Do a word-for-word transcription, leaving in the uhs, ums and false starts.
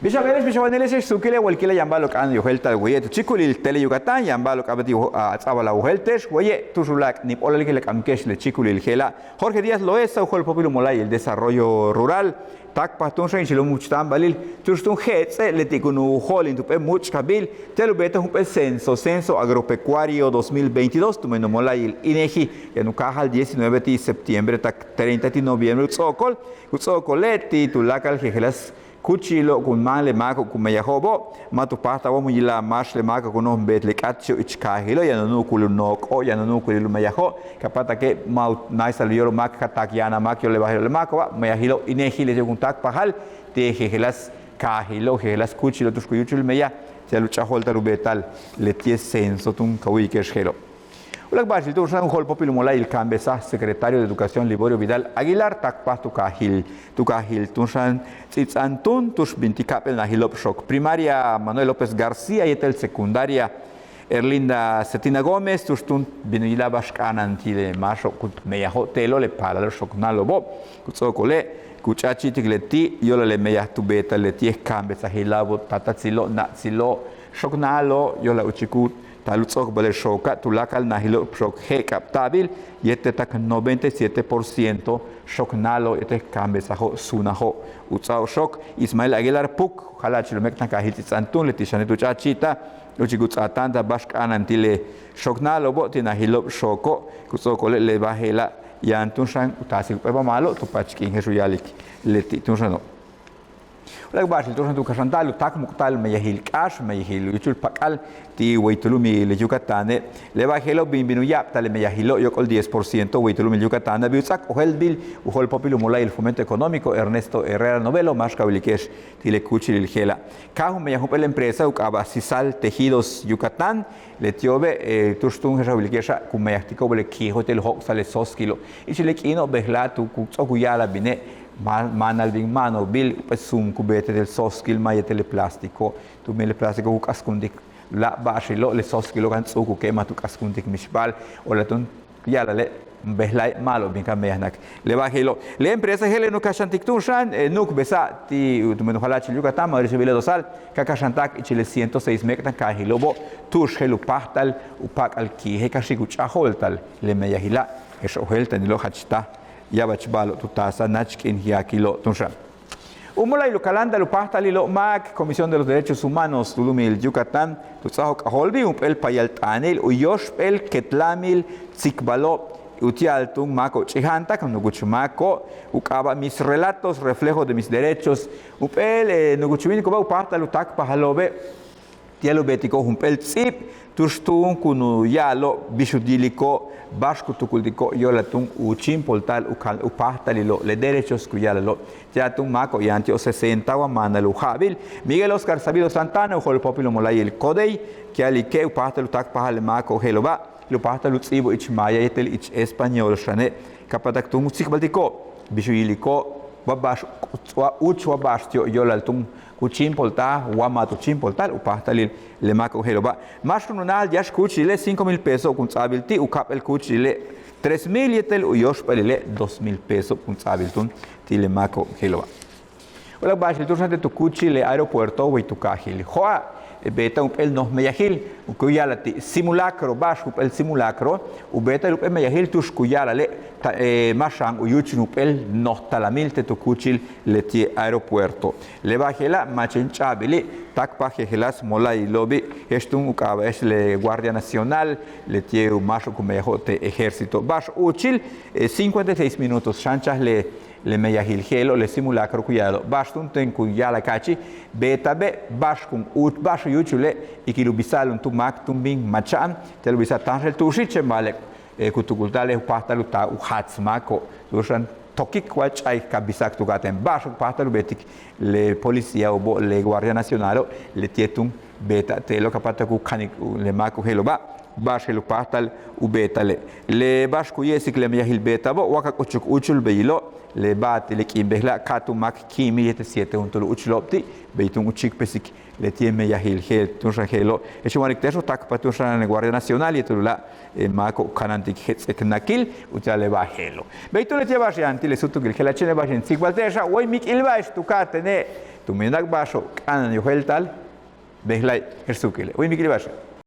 Bix a beele'ex, bix a wane'ele'ex, suukile' walkile' yaan ba'alo'ob k'a'ana'an u yéetel ta wéetel tu chíikulil Tele Yucatán, yaan ba'alo'ob k'a'abéet u ts'a'abal a wéetel te'ex. Waye' tu'ux uláak' níib óolal le k'amike'ex le chíikulil je'ela'. Jorge Díaz Loesa u jo'olpóopil u mola'ayil desarrollo rural, táakpaj túun xan ichil u much'taanbalil tu'ux túun je'ets'e' leti' kun u jo'olint jump'éel múuch'kabil ti'al u beeta'al jump'éel censo, censo agropecuario dos mil veintidós, tumen u mola'ayil INEGI, yaan u káajal diecinueve ti' septiembre tak treinta ti' noviembre u ts'o'okol. Ku ts'o'okole' ti' tuláakal jejeláas kúuchilo' kun máan le máako' ku meyajo'obo', ma' tu páajtal wa mu yila'al máax le máako'ob ku noj beet le k'áatchi'o' ich kaajilo', yaan u nu'ukul u nook'o', yaan u nu'ukulil u meyajo', ka páatake' ma' u náaysa'al u yóol u máak ka taak yaan a máak yóol le bajilo', le máako'oba', meyajilo'ob INEGI leti'ob kun táakpajal ti' jejeláas kaajilo', jejeláas kúuchilo' tu'ux ku yúuchul meyaj ti'al u ch'a'ajo'olta'al u beeta'al leti'e' censo túun ka wu'uyike'ex je'elo'. Uláak' ba'axil túun xan u jo'olpóopil u mola'ayil kaambesaj secretario de Educación Liborio Vidal Aguilar táakpaj tu kaajil, tu kaajil túun xan Ts'its'an túun tu'ux bintik ka'ap'éel najilo'ob xook primaria Manuel López García yéetel secundaria Erlinda Cetina Gómez tu'ux túun bin u yila'al ba'ax k'a'ana'an ti' le máaxo'ob ku meyajo' te'elo', le paalalo' xook náalo'obo'. Ku ts'o'okole' ku ch'a'achi'itik leti' yóolal le meyaj tu beeta'al leti'e' kaambesajila'obo', táatatsilo', na'atsilo', xook náalo'ob, yóolal u chíikul taal u ts'o'okbal le xooka', tuláakal najilo'ob xook je'ek'abta'abil yéetel tak noventa y siete por ciento xook náalo'ob yéetel kaambesajo'ob suunajo'ob u ts'áajo'ob xook. Ismael Aguilar Puc, jala'achil u méek'tankaajil Ts'its'an túun, leti' xane' tu ch'a'achi'ita'al u chíikul ts'aatáanta'al ba'ax k'a'ana'an ti' le xook náalo'obo' ti' najilo'ob xooko'. Ku ts'o'okole' le bajela' yaan túun xan u taasik jump'éel ba'al ma'alob tu paach k'iin je'ex u ya'alik leti' túun xano'. Uláak' ba'axil túun xan tu kaxanta'al u táakmuk'ta'al meyajil k'áax, meyajil u yúuchul pak'al ti' way tu lu'umil Yucatane'. Le ba'al je'elo' bin bin u ya'abtal le meyajilo' yóok'ol diez por ciento way tu lu'umil Yucatane', bin u ts'áak ojéeltbil u jo'olpóopil u mola'ayil Fomento Económico Ernesto Herrera Novelo, máax ka wilike'ex ti' le kúuchilil je'ela'. Káaj u meyaj jump'éel empresa u k'aaba' Sisal Tejidos Yucatán, leti'obe' tu'ux túun je'ex a wilike'exa' ku meyajtiko'ob le kiijo' yéetel u jóok'sa'al le sóoskilo'. Ichil le k'iino' bejla'e' tu ku ts'o'ok u ya'ala'al bine' ma', máanal bin ma'anobil jump'éel suum ku beet yéetel sóoskil ma' yéetel le plástico. Tumen le plástico ku k'askuntik láak' ba'axilo', le sóoskilo' ken ts'u'ukuke' ma' tu k'askuntik mixba'al. Ojéelta'al túun ya'ala'ale' bejla'e' ma'alob bin ka meyajnak. Le ba'al je'elo', le empresa je'ele' nu kaxantik túun xan nu'ukbesa'ab ti' tumen u jala'achil Yucatán, Mauricio Vila Dosal, ka kaxanta'ak ichil le ciento seis méek'tankaajilo'obo' tu'ux je'el u páajtal u pa'ak'al kiije' ka xi'ik u ch'a'ajo'olta'al le meyajila'. Je'ex ojéelta'anilo' jach táaj ya'abach ba'alo' tu taasa'al, náach k'iin yaakilo' túun xan. U mola'ayil u kaláanta'al u páajtalilo' máak, Comisión de los Derechos Humanos tu lu'umil Yucatán, tu ts'áaj u k'ajóoltbil jump'éel payal t'aanil u yóoxp'éel ketlamil tsikbalo' uti'al túun máako'ob ch'ija'antak, nukuch máako'ob u k'aaba' Mis Relatos, Reflejo de mis Derechos. Jump'éel nukuch wíiniko'oba' u páajtal u táakpajalo'obe' ti'al u beetiko'ob jump'éel ts'íib tu'ux túun kun u ya'alo'ob bix u yiliko'ob, ba'ax ku tukultiko'ob yóolal túun u chíimpolta'al u ka, u páajtalilo', le derechos ku ya'alalo'. Ti'al túun máako'ob yaan ti'ob sesenta wa máanal u ja'abil. Miguel Oscar Sabido Santana u jo'olpóopil u mola'ayil CODEI, ku ya'alike' u páajtal u táakpajal le máako'ob je'elo'oba', le u páajtal u ts'íibo'ob ich maya yéetel ich español xane', ka páatak túun u tsikbaltiko'ob bix u yiliko'ob wa ba'ax, wa úuch wa ba'ax ti'ob yóolal túun ku chíimpolta'al wa ma' tu chíimpolta'al u páajtalil le máako'ob je'elo'oba'. Máax kun u náajal yáax kúuchile' cinco mil peso kun ts'a'abil ti', u ka'ap'éel kúuchile' tres mil yéetel u yóoxp'éelile' dos mil peso kun ts'a'abil túun ti' le máako'ob je'elo'oba'. Uláak' ba'axil túun xan te' tu kúuchil le aeropuerto way tu kaajil Jo'a', beeta'ab jump'éel noj meyajil ku ya'ala'al ti' simulacro, ba'ax jump'éel simulacro, u beeta'al jump'éel meyajil tu'ux ku ya'ala'ale' ma' xan u yúuchul jump'éel noj talamil te' tu kúuchil leti'e' aeropuerto. Le ba'al je'ela' ma' chéen ch'a'abili', táakpaj jejeláas mola'ayilo'obi', je'ex túun u k'aaba'ex le Guardia Nacional, leti'e' u máaxo'ob ku meyajo'ob te' ejército. Ba'ax úuchil cincuenta y seis minutos xanchaj le le meyajil je'elo', le simulacro ku ya'ala'alo'. Ba'ax túun teen ku ya'ala'al ka'achi', beeta'abe' ba'ax kun u, ba'ax u yúuchule' ikil u bisa'al juntúul máak túun bin macha'an, ti'al u bisa'al táanxel tu'uxi', chéen ba'ale' ku tukulta'ale' u páajtal u taal u jaats máako'ob tu'ux xan tokik wa ch'a'ik ka bisa'ak tu ka'atéen. Ba'ax u páajtal u beetik le policíao'obo', le Guardia Nacionalo', leti'e' túun beeta'ab te'elo', ka páatak u kanik le máako'ob je'elo'oba'. Ba'ax je'el u páajtal u beeta'ale'. Le ba'ax ku ye'esik le yajil beeta'abo' wa ka k'uchuk úuchul, bey ilo', le ba'ax ti' le k'iin bejela' ka'atúul máak kiimil yéetel siete juntúul úuchulo'ob ti', bey túun u chíikpesik leti'e' meyajil je'el túun xan je'elo'. Je'ex in wa'alik te'exo' táakpaj túun xan le Guardia Nacional yéetel u láak' máako'ob kanáantik jets'eknakil uti'al le ba'al je'elo'. Bey túun leti'e' ba'ax yaan ti' le súutukil je'ela', chéen le ba'ax in tsikbal te'exa', way mik'il ba'ax tu ka'atéene' tumen tak ba'axo' k'a'ana'an yojéelta'al. Bejla'e' je'ex suukile', way mik'il ba'axe'.